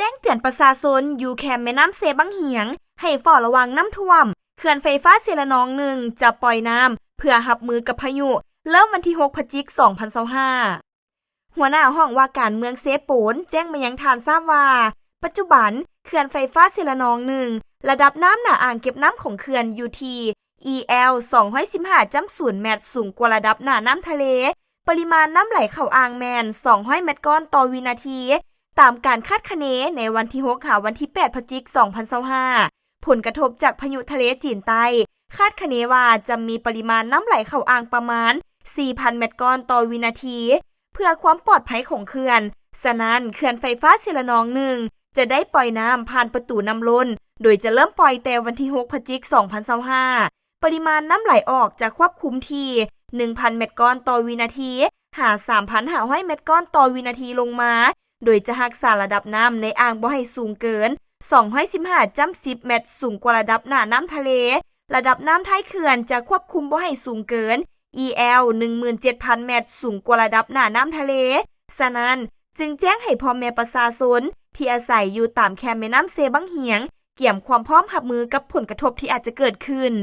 ແຈ້ງເຕືອນປະຊາຊົນຢູ່ແຄມແມ່ນ້ຳເຊບັ້ງຫຽງ ໃຫ້ເຝົ້າລະວັງນ້ຳຖ້ວມ. ເຂື່ອນໄຟຟ້າເຊລະນອງໜຶ່ງ ຈະປ່ອຍນ້ຳເພື່ອຮັບມືກັບພາຍຸ ເລີ່ມວັນທີຫົກ ພະຈິກ ສອງພັນຊາວຫ້າ. ຫົວໜ້າຫ້ອງວ່າການເມືອງເຊໂປນ ແຈ້ງມາຍັງທ່ານຊາບວ່າ ປັດຈຸບັນ ເຂື່ອນໄຟຟ້າເຊລະນອງໜຶ່ງ ລະດັບນ້ຳໜ້າອ່າງເກັບນ້ຳຂອງເຂື່ອນຢູ່ທີ່ ອີແອລ ສອງຮ້ອຍສິບຫ້າຈຸດສູນແມັດ ສູງກວ່າລະດັບໜ້ານ້ຳທະເລ. ປະລິມານນ້ຳໄຫຼເຂົ້າອ່າງແມ່ນ ສອງຮ້ອຍແມັດກ້ອນຕໍ່ວິນາທີ. ຕາມການຄາດຄະເນ ໃນວັນທີຫົກ ຫາວັນທີແປດ ພະຈິກ ສອງພັນຊາວຫ້າ ຜົນກະທົບຈາກພາຍຸທະເລຈີນໃຕ້ ຄາດຄະເນວ່າຈະມີປະລິມານນ້ຳໄຫຼເຂົ້າອ່າງປະມານ ສີ່ພັນແມັດກ້ອນຕໍ່ວິນາທີ ເພື່ອຄວາມປອດໄພຂອງເຂື່ອນ. ສະນັ້ນ ເຂື່ອນໄຟຟ້າເຊລະນອງໜຶ່ງ ຈະໄດ້ປ່ອຍນ້ຳຜ່ານປະຕູນ້ຳລົ້ນ ໂດຍຈະເລີ່ມປ່ອຍແຕ່ວັນທີຫົກ ພະຈິກ ສອງພັນຊາວຫ້າ. ປະລິມານນ້ຳໄຫຼອອກຈະຄວບຄຸມທີ່ ໜຶ່ງພັນແມັດກ້ອນຕໍ່ວິນາທີ ຫາ ສາມພັນຫ້າຮ້ອຍແມັດກ້ອນຕໍ່ວິນາທີລົງມາ, ໂດຍຈະຮັກສາລະດັບນ້ຳໃນອ່າງບໍ່ໃຫ້ສູງເກີນ ສອງຮ້ອຍສິບຫ້າຈຸດສິບແມັດ ສູງກວ່າລະດັບໜ້ານ້ຳທະເລ. ລະດັບນ້ຳທ້າຍເຂື່ອນຈະຄວບຄຸມບໍ່ໃຫ້ສູງເກີນ ອີແອລ ໜຶ່ງໝື່ນເຈັດພັນແມັດ ສູງກວ່າລະດັບໜ້ານ້ຳທະເລ. ສະນັ້ນ ຈຶ່ງແຈ້ງໃຫ້ພໍ່ແມ່ປະຊາຊົນທີ່ອາໄສຢູ່ຕາມແຄມແມ່ນ້ຳເຊບັ້ງຫຽງ ກຽມຄວາມພ້ອມຮັບມືກັບຜົນກະທົບທີ່ອາດຈະເກີດຂຶ້ນ.